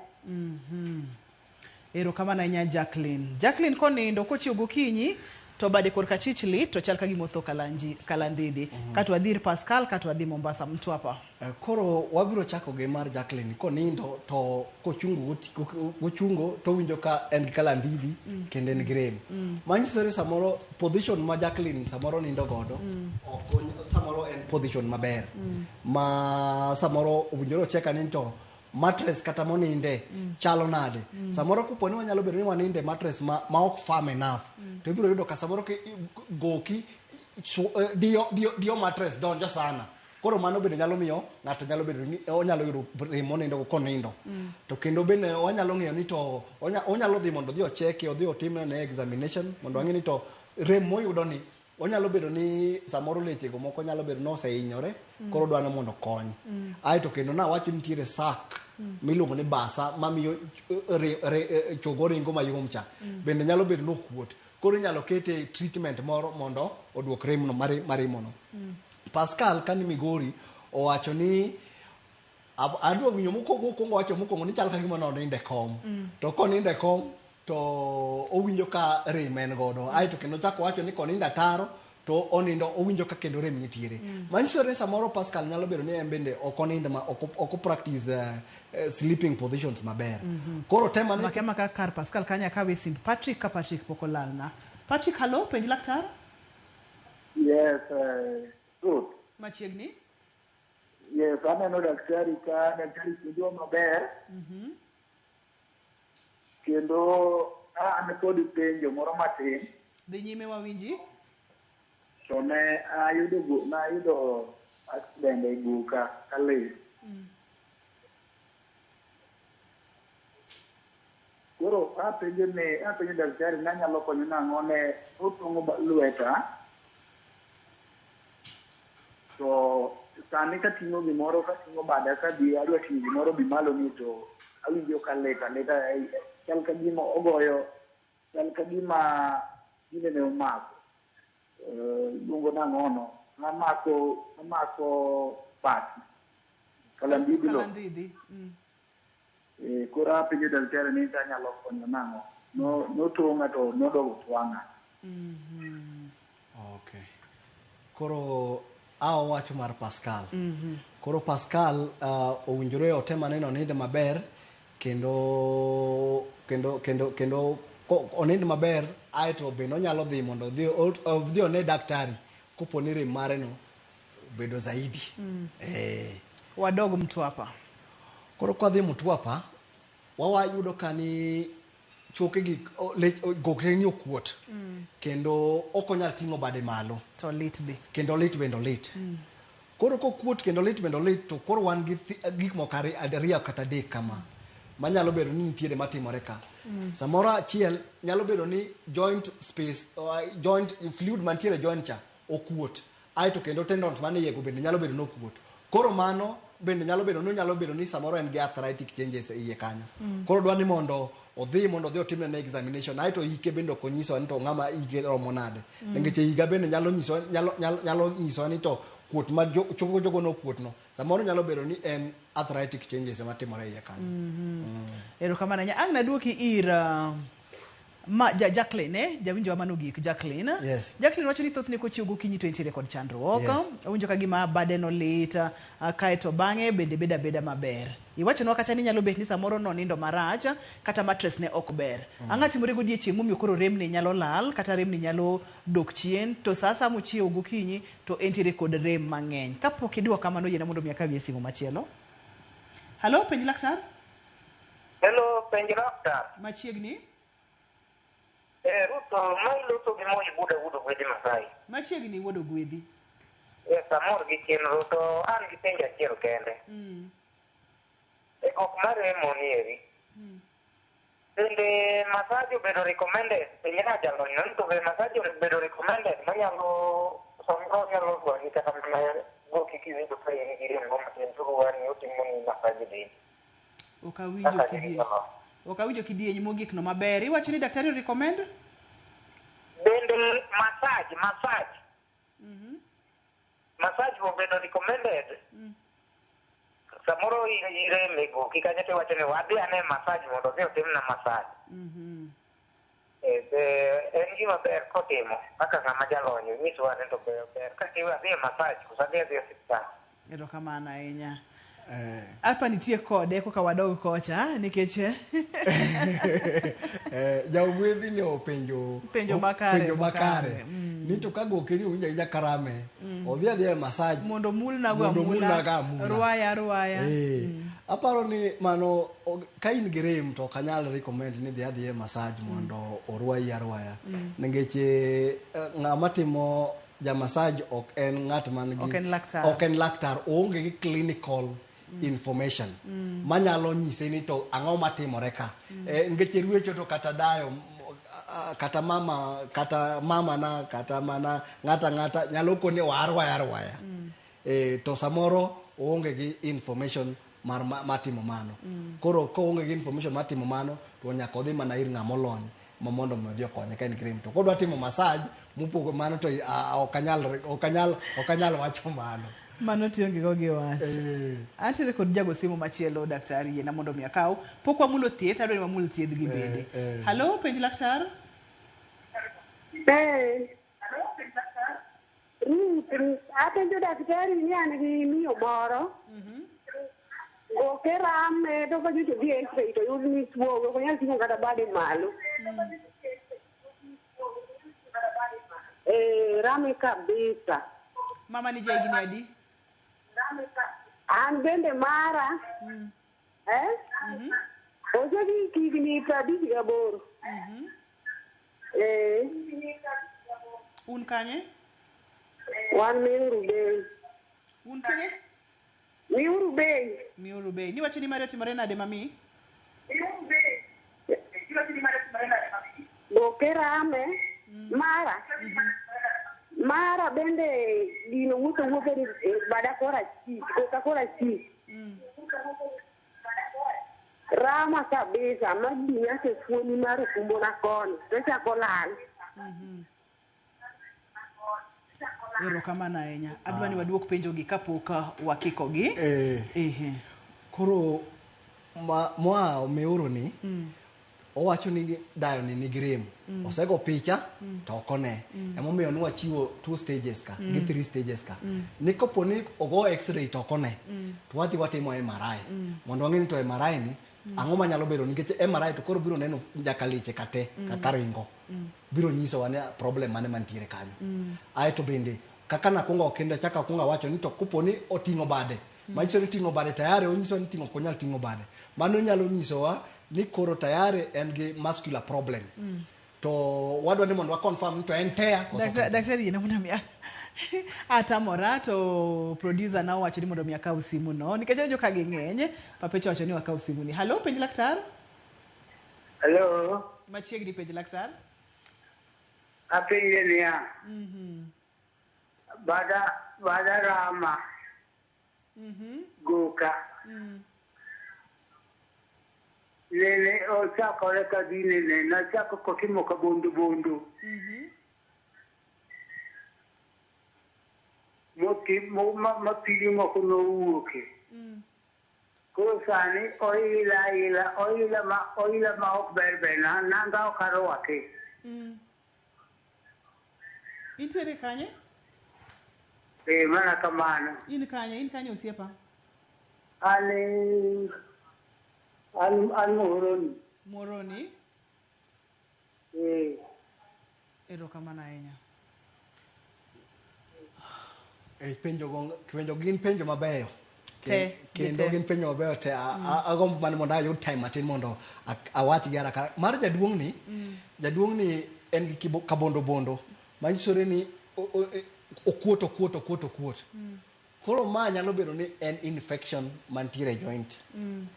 Erokamano ahinya Jacqueline. Jacqueline konindo kochiew gokinyi to bade korka chich lit to chal ka gima otho kalandhidhi. Kato wadhi ir Pascal kato wadhi Mombasa Mtwapa. Koro wabiro chako gi mar Jacqueline konindo to kochungo gochungo to winjo ka en gi kalandhidhi kendo en gi rem. Manyiso ni samoro position ma Jacqueline samoro nindo godo ok samoro en position maber. Ma samoro owinjore ocheka ni to mattress kata moninde chalo nade. Samoro kopo ni wanyalo bedo ni waninde mattress ma ok firm enough to ibiro yudo ka samoro goki diyo mattress donjo sana. Koro mano bende nyalo miyo ng'ato nyalo bedo ni onyalo yudo rem monindo konindo. To kendo bende wanyalo ng'eyo ni to onyalo dhi mondo odhi ocheki odhi otimne ne examination mondo wang'e ni to rem moyudo ni onyalo bedo ni samoro lechego moko nyalo bedo ni osehinyore koro dwaro mondo kony. Aeto kendo nawacho ni nitiere sak miluongo ni basa mamiyo chogo ringo mayom cha bende nyalo bedo ni okuot. Koro inyalo kete treatment moro mondo oduok remno maremono. Pascal kani Migori owacho ni adwa winjo mokwongo wacho mokwongo ni chal ka gima nonindo e kom. To konindo e kom to owinjo ka rem en godo. Aeto kendo ochako wacho ni konindo ataro to onindo owinjo ka kendo rem nitiere. Manyiso ni samoro Pascal nyalo bedo ni en bende ok onind ma ok practice sleeping positions maber. Koro tema ni Make maka kar Pascal kanya kawe simb Patrick ka Patrick pok olalna. Patrick, halo, penj laktar. Yes, good. Machiegni. Yes, aneno daktari ka daktari puonjowa maber. Kendo an kod penjo moro matin. Dhi nyime wawinji. To ne ayudo accident e guka kalis. Koro apenjo daktari nanyalo konyo nang'o ne otong'o lweta. To sani kating'o gimoro kating'o bada kadhi adwa ting'o gimoro bi malo ni to awinjo ka lit alita chal ka gima ogoyo chal ka gima gine ne omako. Iluongo nang'ono amako bat kalandhidhi no. Koro apenjo daktari ni anyalo konyo nang'o. Notong'a to nodogo twang'a. Okay. Koro awacho mar Pascal. Koro Pascal owinjore otem ane ni onind maber kendo kendo kendo kendo onind maber aeto bende onyalo dhi mondo odhi odhi one daktari kopo ni rem mare no obedo zaidi. Wadog Mtwapa. Koro kwadhi Mtwapa wawayudo ka ni choke gi gokre ni okuot. Kendo ok onyal ting'o bade malo. To lit be. Kendo lit bende olit. Koro kokuot kendo lit bende olit to koro wan gi gik moko ariyo kata adek kama manyalo bedo ni nitiere matimore ka. Samoro achiel nyalo bedo ni joint space, joint fluid mantiere joint cha okuot. Aeto kendo tendons mane iye go bende nyalo bedo ni okuot. Koro mano bende nyalo bedo ni nyalo bedo ni samoro en gi arthritic changes e iye kanyo. Koro dwa ni mondo odhi otimne ne examination. Aeto hike bende ok onyiso ni to ng'ama hike romo nade. Nikech higa bende nyalo nyiso nyalo nyiso ni to kuot ma chogo jogo no kuot no. Samoro nyalo bedo ni en arthritic changes ema timore iye kanyo. Erokamano ahinya. Ang' naduoki ir ma Jacqueline, jawinjo wa manogik Jacqueline. Yes. Jacqueline wacho ni thothne kochiew gokinyi to entiere kod chandruok. Yes. Owinjo ka gima bade no lit, kaeto bang'e bende bedo abeda maber. Iwachonwa kata ni nyalo bet ni samoro nonindo marach kata mattress ne ok ber. Ang'o timore godiechieng' momiyo koro remni nyalo lal kata remni nyalo dok chien to sa asaya mochiew gokinyi to entiere kod rem mang'eny. Kapok iduoko kamano yiena mondo mi akawie simu machielo. Hello, penj laktar. Hello, penj laktar. Machiegni. Ruto, ma iloso gi Moi Buda wuod Ogwedhi Masai. Machiegni wuod Ogwedhi. Yes, amor gi chenro to an gi penjo achiel kende. E gok maremo ni eri. Bende massage obedo recommended, penjna jalony no ni to be massage obedo recommended manyalo samoro nyalo dwani kata mana goki kiwinjo ka in gi rem go matin to dwani otimoni massage bende. Ok awinjo kidieny. Ok awinjo kidieny mogik no maber. Iwacho ni daktari recommend? Bende massage. Massage obedo recommended. Samoro irem e goki kanyo to iwacho ni wadhi ane massage mondo odhi otimna massage. En gima ber kotimo kaka ng'ama jalony onyiswa ni to ber ka iwe adhi e massage koso adhi e osiptal. Erokamano ahinya. Apa nitie kode koka wadog kocha nikech Jaogwedhi ne openjo penjo makare. Ni to ka goke ni owinjo awinja karame, odhi adhiya e massage mondo omulnago amula, rwaya rwaya. Aparo ni mano ka in gi rem to ok anyal recommend ni dhi adhiya e massage mondo orwayi arwaya. Nikech ng'ama timo ja massage ok en ng'at man gi ok en laktar, oonge gi clinical information manyalo nyise ni to ang'o matimore ka. Nikech ruecho to kata dayo kata mama na kata mana ng'ata ng'ata nyalo koni warwaya arwaya. To samoro oonge gi information mar matimo mano. Koro koonge gi information matimo mano to nyaka odhi mana ir ng'ama olony mondo odhi okonye ka en gi rem. To kodwa timo massage mopogo mano to ok anyal wacho mano. Mano tionge go gi wach. Antiere kod jago simu machielo daktari yiena mondo mi akaw. Pok wamulo thieth, adwa ni wamul thieth gi bende. Hello, penj laktar. Apenjo daktari ni an gi miyo moro. Goke rame to ka nyocha odhi e x-ray to oyud ni tuo, ok onyal ting'o kata bade malo. Rame kabisa. Mama ni jahigni adi? An bende mara. Osegi higni 58. Un kanye? Wan Miuru Bay. Un tiere? Miuru Bay. Miuru Bay. Niwacho ni mari otimore nade mami? Goke rame. Mara. Mara bende gino wuotho wuotho e bada korachich, koka korachich. Rama kabisa, ma dhi nyaka e fuoni mar okumbona koni, to chako lal. Erokamano ahinya. Adwa ni waduok penjogi kapok wakikogi. Koro moa Miuru ni, Owacho ni dayo ni nigi rem. Osego picha to ok one. Emomiyo ne wachiwo 2 stages ka gi 3 stages ka. Ni kopo ni ogo x-ray to ok one, to wadhi watimo MRI. Mondo wang'e ni to MRI ni ang'o manyalo bedo, nikech MRI to koro biro neno nyaka leche ka te kaka ringo. Biro nyisowa ni problem mane mantiere kanyo. Aeto bende kaka nakwongo kendo achako akwongo awacho ni to kopo ni oting'o bade, manyiso ni ting'o bade tayari onyiso ni ting'o ok onyal ting'o bade. Mano nyalo nyisowa ni koro tayari en gi muscular problem. To wadwa ni mondo wa confirm ni to en tear koso ok en tear. Daktari yiena mondo mi atamora to producer na owacho ni mondo mi akaw simu no nikech awinjo ka ging'eny. Papecha owacho ni wakaw simu ni. Hello, penj laktar. Hello. Machiegni penj laktar. Apenje niya. Bada rama. Goka. Nene ochakore ka ginene, nachako kotimo ka bondo bondo. Moti mo ma pigi moko nowuoke. Koro sani oila ila oila ma ok ber ber na nanga ok arwaki. Intiere kanye? Mana kamano. In kanye osiepa? An Moroni. Moroni? Erokamano ahinya. Penjo gin penjo mabeyo. Kendo gin penjo mabeyo te. Agombo mana mondo ayud time matin mondo awach gi haraka. Mar jaduong' ni en gi kabondo bondo. Manyisore ni okuot okuot okuot okuot. Koro ma nyalo bedo ni en infection mantiere e joint.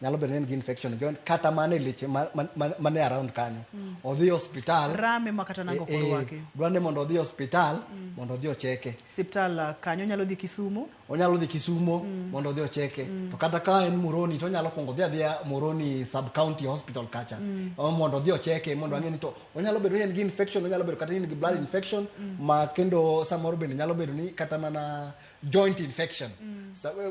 Nyalo bedo ni en gi infection e joint kata mana e leche mane around kanyo. Odhi hospital. Rame ma kata nango koro wake. Dwani mondo odhi hospital mondo odhi ocheke. Siptal kanyo nyalo dhi Kisumu. Onyalo dhi Kisumo mondo odhi ocheke. To kata ka en Moroni to onyalo kuongo odhi adhiya Moroni sub county hospital kacha. Mondo odhi ocheke mondo ang'e ni to onyalo bedo ni en gi infection, onyalo bedo kata ni en gi blood infection ma kendo samoro bende nyalo bedo ni kata mana joint infection.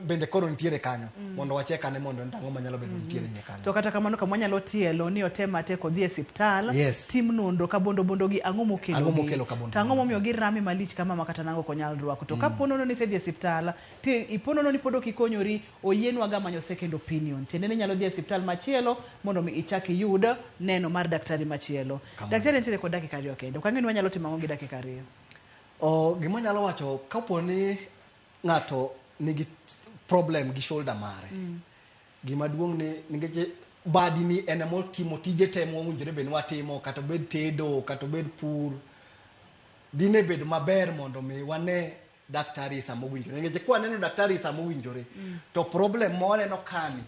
Bende koro nitiere kanyo mondo wachek ane mondo ang'o manyalo bedo nitiere iye kanyo. To kata kamano kama wanyalo tielo ni otem matek odhi e siptal, tim nonro ka bondo bondo gi ang'o mokelo Ang'o mokelo ka bondo To ang'o momiyo girame malich kama ma kata nango ok onyal rwako. To kapo nono ni isedhi e siptal, to ipo nono ni pod ok ikonyori, oyienwa ga manyo second opinion. Tiende ni inyalo dhi e siptal machielo mondo mi ichak iyud neno mar daktari machielo. Daktari nitiere kod dakika 2 kende. Ok ang'eyo ni wanyalo timo ang'o gi dakika 2. Gima anyalo wacho, kapo ni ng'ato nigi problem gi shoulder mare, gima duong' ni nikech badi ni en ema otimo tije te mowinjore bed ni watimo, kata obed tedo, kata obed pur, dine bed maber mondo mi wane daktari sama owinjore. Nikech kwa neno daktari sama owinjore, to problem ma waneno kani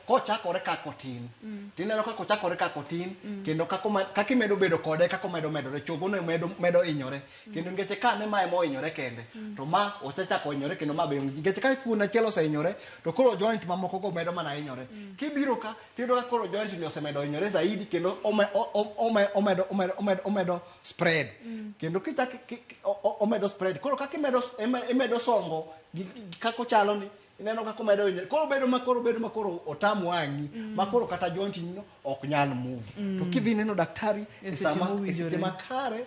kochakore kaka otin, tineno kaka ochakore kaka otin, kendo kaka imedo bedo kode, kaka omedo medore, chogono medo hinyore. Kendo nikech ka ne mae mohinyore kende, to ma osechako hinyore kendo ma be, nikech ka fuon achiel osehinyore, to koro joint mamoko go medo mana hinyore. Kibiro ka, tiyudo ka koro joint ni osemedo hinyore zaidi, kendo omedo spread. Kendo kichak omedo spread. Koro kaka imedo songo, kaka ochalo ni, ineno kaka omedo hinyore. Koro bedo ma koro otam wang'i, ma koro kata joint ni no ok nyal move. To kidhi neno daktari e seche makare,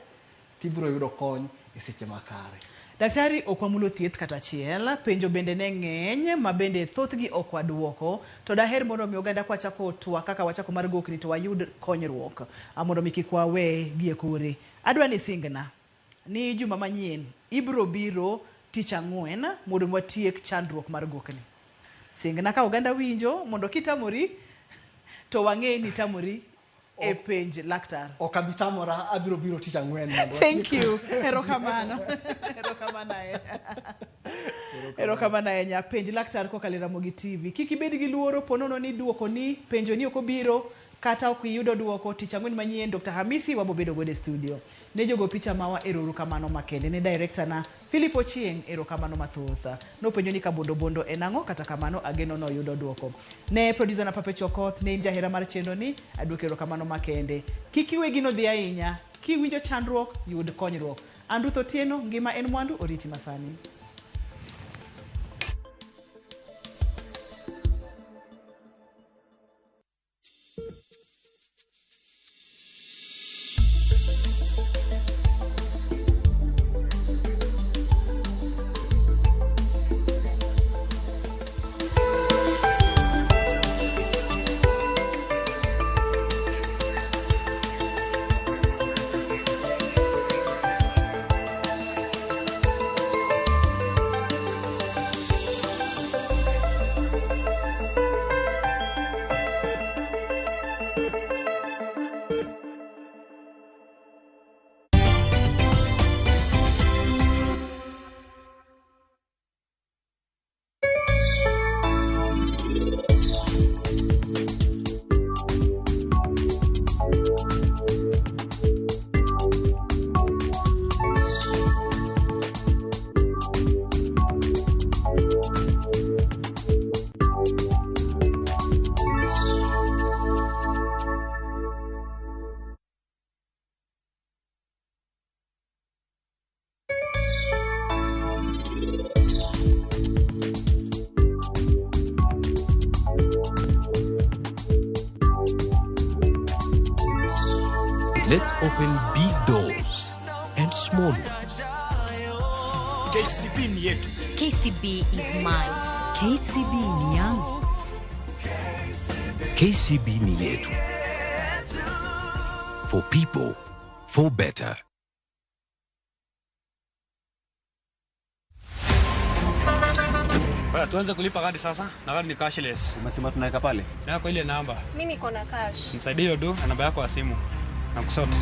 tibiro yudo kony e seche makare. Daktari ok wamulo thieth kata achiel, penjo bende ne ng'eny ma bende thothgi ok waduoko, to daher mondo mi oganda kwachako twak kaka wachako mar gokni to wayud konyruok, mondo mi kik wawe gi e kore. Adwa ni singna ni juma manyien ibiro biro tich ang'wen mondo watiek chandruok mar gokni. Singna ka oganda winjo mondo kitamori to wang'e ni tamori e penj laktar. Ok abi tamora, abiro biro tich ang'wen. Thank you. Erokamano. Erokamano ahinya. Erokamano ahinya. Penj laktar kokalo e Ramogi TV. Kik ibed gi luoro ponono ni duoko ni penjo ni ok obiro kata ok iyudo duoko. Tich ang'wen manyien Dr. Hamisi wabo bedo godo e studio. Ne jogo picha mawa erokamano makende. Ne director na Philip Ochieng erokamano mathoth. Nopenjo ni kabondo bondo en ang'o, kata kamano ageno noyudo duoko. Ne producer na Pape Chokoth, ne in jahera mar chenro ni aduoko erokamano makende. Kik iwe gino dhi ahinya, kiwinjo chandruok yud konyruok. An Ruth Otieno, ngima en mwandu, oriti masani. Let's open big doors and small ones. KCB ni yetu. KCB is mine. KCB ni yangu. KCB ni yetu. For people, for better. Bwana, tuanze kulipa kadi sasa na kadi ni cashless. Umesema tunaweka pale? Na kwa ile namba. Mimi niko na cash. Nisaidie hiyo do na namba yako ya simu. Na kusort.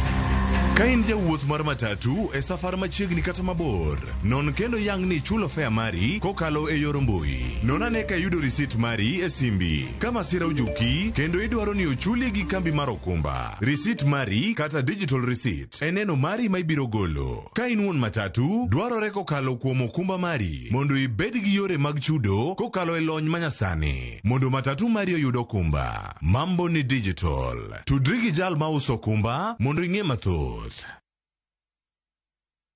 Ka in jawuoth mar matatu e safar machiegni kata mabor, non kendo yang ni ichulo fare mari kokalo e yor mbui. Non ane ka iyudo risit mari e simbi. Ka masira ojuki kendo idwaro ni ochuli gi kambi mar okumba, risit mari kata digital receipt e neno mari ma ibiro golo. Ka in wuon matatu, dwarore kokalo kuom okumba mari mondo ibed gi yore mag chudo kokalo e lony manyasani mondo matatu mari oyud okumba. Mambo ni digital. Tudri gi jal mauso okumba mondo ing'e mathoth.